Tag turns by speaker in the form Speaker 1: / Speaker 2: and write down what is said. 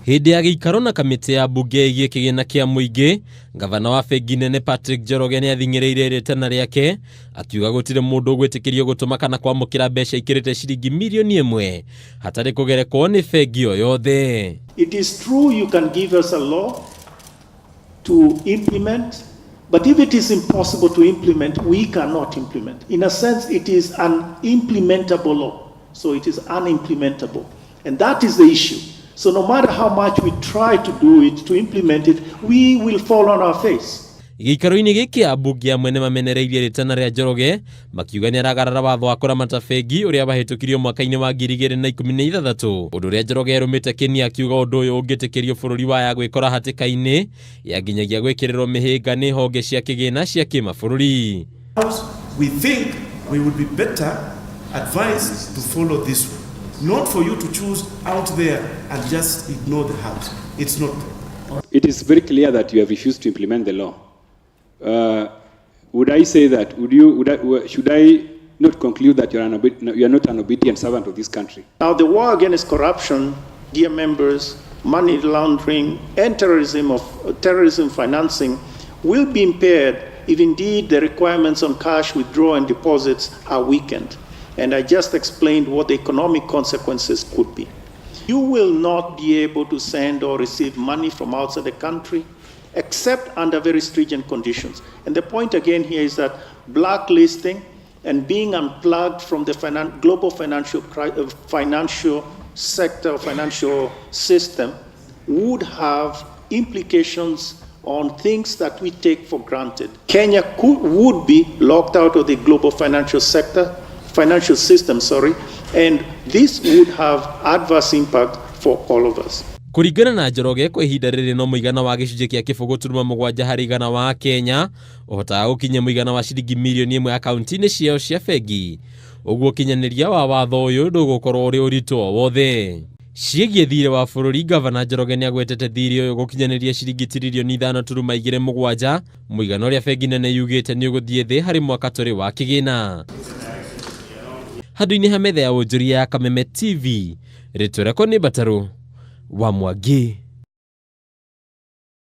Speaker 1: Hĩndĩ ya gĩikaro na kamĩtĩ ya mbunge ĩgiĩ kĩgĩna kĩa mũingĩ, ngavana wa bengi nene Patrick Njoroge nĩ athing'ĩrĩirie rĩtana rĩake akiuga gũtirĩ mũndũ ũgwĩtĩkĩrio gũtũma kana kwamũkĩra mbeca ikĩrĩte ciringi mirioni ĩmwe hatarĩ kũgerekwo nĩ bengi o yothe.
Speaker 2: It is true you can give us a law to implement, but if it is impossible to implement, we cannot implement. In a sense, it is an implementable law, so it is unimplementable. And that is the issue. So no matter how much we try to do it, to implement it, we will fall on our face.
Speaker 1: Gĩikaro-inĩ gĩkĩ ambunge amwe nĩ mamenereirie rĩtana rĩa Njoroge makiuga nĩ aragarara watho wa kũramata bengi ũrĩa wahĩtũkirio mwaka-inĩ wa 2016, ũndũ ũrĩa Njoroge erũmĩte kĩni akiuga ũndũ ũyũ ũngĩtĩkĩrio bũrũri waya gwĩkora hatĩka-inĩ ya nginyagia gwĩkĩrĩrwo mĩhĩnga nĩ honge cia kĩgĩna cia kĩmabũrũri.
Speaker 3: We think we would be better advised to follow this one. Not for you to choose out there and just ignore the House. It's not.
Speaker 4: It is very clear that you have refused to implement the law. Would I say that, would you, would I, should I not conclude that you are not an obedient servant of this country?
Speaker 2: Now, the war against corruption, dear members, money laundering, and terrorism financing will be impaired if indeed the requirements on cash withdrawal and deposits are weakened. And I just explained what the economic consequences could be. You will not be able to send or receive money from outside the country except under very stringent conditions. And the point again here is that blacklisting and being unplugged from the global financial sector, financial system, would have implications on things that we take for granted. Kenya would be locked out of the global financial sector, financial system, sorry, and this would have adverse impact for all of us.
Speaker 1: Kũringana na Njoroge, kwa ihinda rĩrĩ no mũigana wa gĩcunjĩ kĩa 0.7% wa Kenya ũhotaga gũkinyia mũigana wa ciringi mirioni 1 akaunti-inĩ ciao cia bengi, ũguo ũkinyanĩria wa watho ũyũ ndũgũkorwo ũrĩ ũritũ o wothe. Ciĩgiĩ thirĩ wa bũrũri, Gavana Njoroge nĩ agwetete thirĩ ũyũ gũkinyanĩria ciringi tiririoni 5.27, mũigana ũrĩa bengi nene yugĩte nĩ ũgũthiĩ thĩ harĩ mwaka tũrĩ wa kĩgĩna. Handũ-inĩ ha metha ya wonjoria ya Kameme TV, rĩtwa rĩakwa nĩ Mbatarũ wa Mwangi.